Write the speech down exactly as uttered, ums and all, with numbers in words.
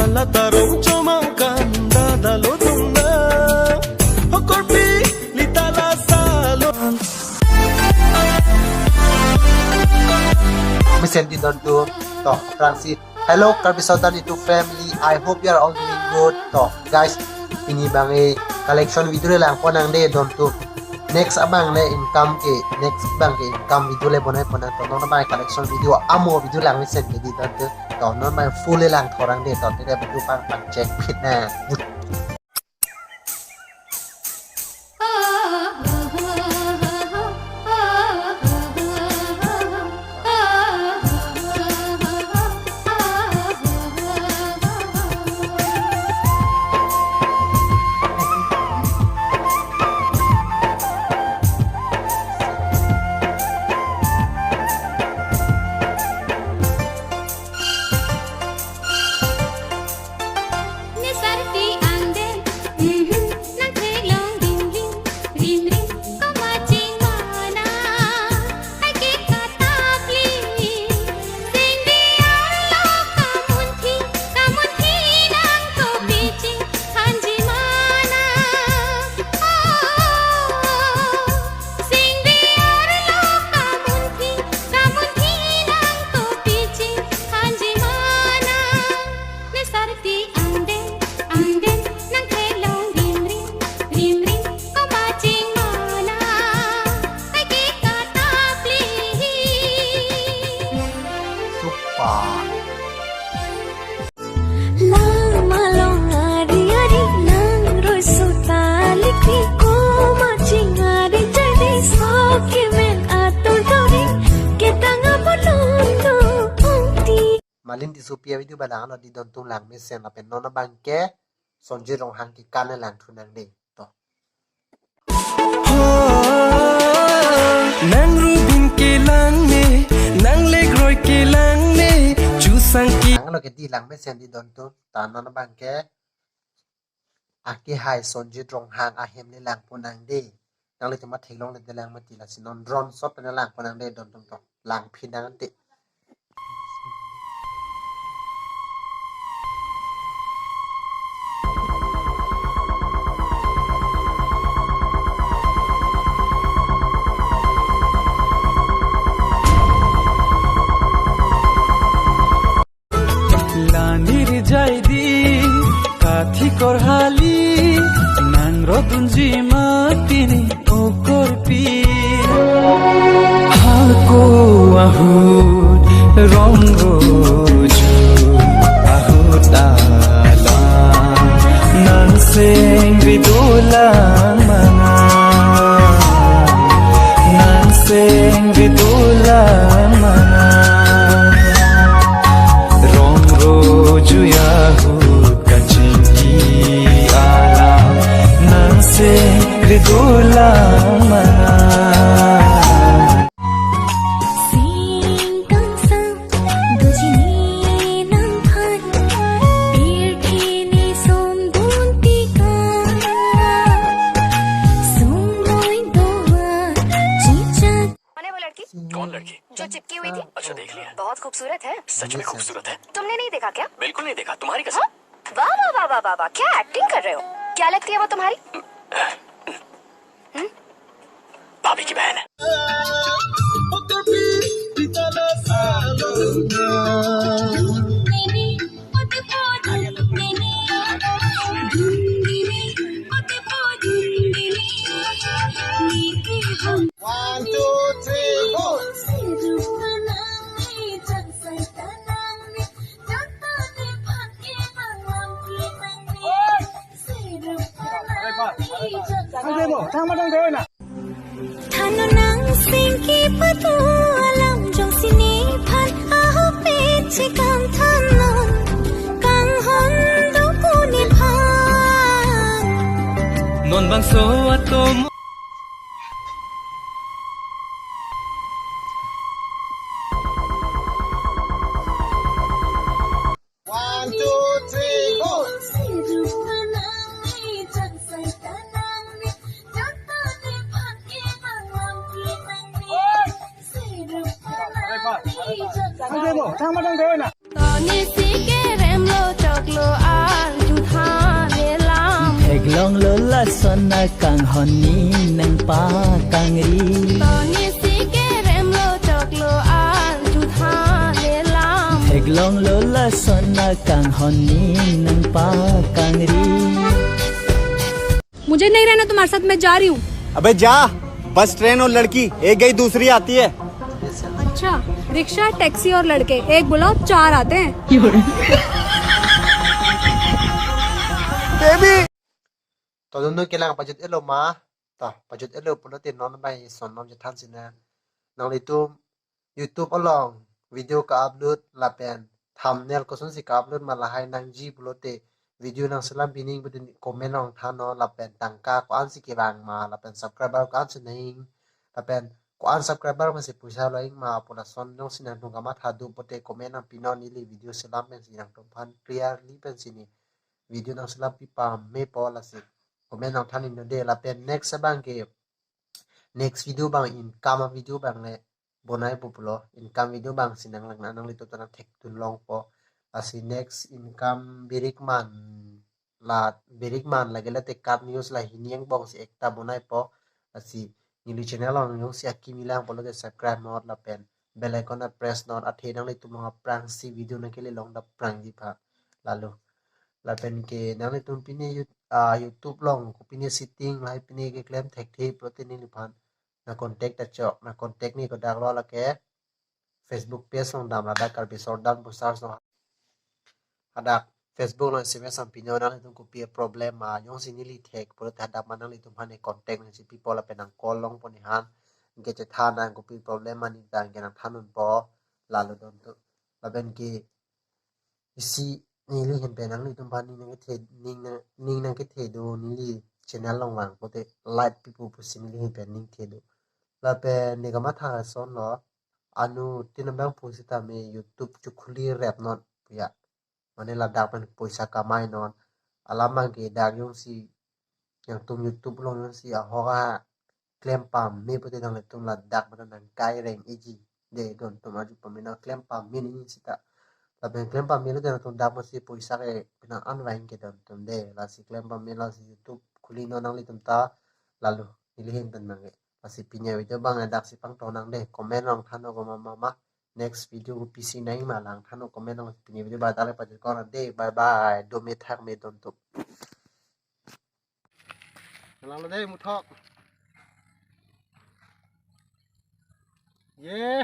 Lata rong chomang kan dada lo dong na. Hokorpi lita la salo. Mesen di don tu. To, Francis. Hello, Karbi Southern YouTube family. I hope you are all doing good. To, guys, pini bang e collection video le langpon nang de don tu. Next abang le income ke, next abang ke income video le bonai pon nang to. Non abang collection video amo video lang mesen ke di don tu. To, non abang full le lang thorang de to. Te de video pang pang check phit na. Ne sarpi angden, mhm, nang theklong rim rim, rim rim, komat chingmana, hai ke katapli, singbi arlo kamunthi, kamunthi nang kopi chingthanji mana, oh, singbi arlo kamunthi, kamunthi nang kopi chingthanji mana. Ne sarpi angden, angden, nang theklong rim rim, rim rim, komat chingmana, hai ke katapli. Super. Lang malong ari ari, lang roi sota likpi, komat chingari jadi, sok kemen atur dori, ketang apot londo ongti. Malin Tissopi a-video ba lang lo di don tum lang mesen lapen non abang ke Sonjit Ronghang kekan le lang thu nang de. To. Ho, nang rubin kelang ne, nang lekroi kelang ne, chusang ke. Lang lo ke di lang mesen di don tum ta non abang ke. Akehai Sonjit Ronghang ahem le langpon nang de. Nang le tema theklong le de lang mati lasi non ron sot pen langpon nang de don tum to. Lang phi nang te. Lanir jaidi kathi korhali, nang rodunji matini okorpi. Hako ahut rong roju ahut alam, nang seng ridulang mana, nang seng ridulang mana. Rong roju ahut kachingki alam, nang seng ridulang mana. Sing kangsam dojine nangphan, pirthe ni son buntika, sung boi doha chichak. कौन है वो लड़की? कौन लड़की? जो चिपकी हुई थी? अच्छा, देख लिया। बहुत खूबसूरत है। सच में खूबसूरत है। तुमने नहीं देखा क्या? बिल्कुल नहीं देखा, तुम्हारी कसम। हाँ? वाह, वाह, वाह, वाह, वाह, वाह, क्या एक्टिंग कर रहे हो? क्या लगती है वो तुम्हारी? हम्म? भाभी की बहन है। One, two, three, four. Thanu nang singki patu alam jongsi nephan aho pet chekam thanon, kanghon do pu nephan. Non bangso atum. One, two, three, four. Tangdemo, tangma tangdemo na. Toni si kerem Lo choklo arju thanelam. Theklonglo lason akanghon ne nangpakangri. Toni si kerem lo choklo arju thanelam. Theklonglo lason akanghon ne nangpakangri. मुझे नहीं रहना तुम्हारे साथ, मैं जा रही हूँ। अबे जा, बस, ट्रेन और लड़की, एक गई दूसरी आती है। अच्छा, रिक्शा, टैक्सी और लड़के, एक बुलाओ, चार आते हैं। Baby. To dun dun kelang pajut-etlo ma. Ta pajut-etlo pulote non bai son nom chethan sina. Nanglitum YouTube along video ka-upload lapen thumbnail kosonsi ka-upload ma lahai nangji pulote video nangselam pining putin comment along thannon lapen tangka ko-ansi kevang ma lapen subscriber ko-ansi nang lapen ko-an subscriber masi poisa lo-ing ma pu lason jongsi nangtum kamatha do pulote comment nangpinon, neli video selam pensi nangtumphan clearly pensi ne video nangselam pi pamepo, lasi comment nangthan innon de. Lapen next abang ke, next video abang income video abang le bonai pu pulo, income video abangsi nanglang, nanglitum ta nangthekdun longpo. Lasi next income birikman, la birikman lake la tekap news la hini angbongsi ekta bonaipo. Lasi neli channel along jongsi akimi lang pulote subscribe non lapen bell icon na press non, athe nanglitum aphrangsi video nangkele long dapprangji aphan. Lalo lapen ke nanglitum pine You- ah, YouTube along ko pine setting lahai pine keklem thekthe pulote neliphan na contact ta chok, na contact ne kodak lo, lake Facebook page along dam, ladak Karbi Sordar pu search non. Hadak Facebook along S M S nangpinon, nanglitum kopi problem ma jongsi neli thek pulote hadak ma nanglitum aphan ne contact nangchipipo lapen nang call longpo ne han. Anke chethan nang kopi problem ma ne ta anke nangthan unpo. Lalo don tu. Lapen ke isi neli ahin pen nanglitum aphan ning nangkethe, ning nang, ning nangkethe do, neli channel along vang pulote like pipo pusi neli ahin pen ning the do. Lapen ne kamatha ason lo, anuttin abang pusitame YouTube chekhuli rep non puya. Mane ladak pen poisa kamai non. Alam abang ke dak jongsi nangtum YouTube along jongsi ahok a klem pame pulote nanglitum ladak pen nangkai reng-eji de, don tum arju pame, nang klem pame ni sita. Lapen klem pame lote nangtum dak masi poisa ke pinang an vain ke don tum de. Lasi klem pame, lasi YouTube khuli non nanglitum ta. Lalo neli ahin pen abang ke. Lasi pini avideo abang daksi pangtong nang de. Comment along thannon ko mama ma. Next video ko pisi nang ma lang thannon comment along. Pini avideo abang dak le pajut kok nang de. Bye bye. Dome thakme don tum. Langlo de muthok. Ye.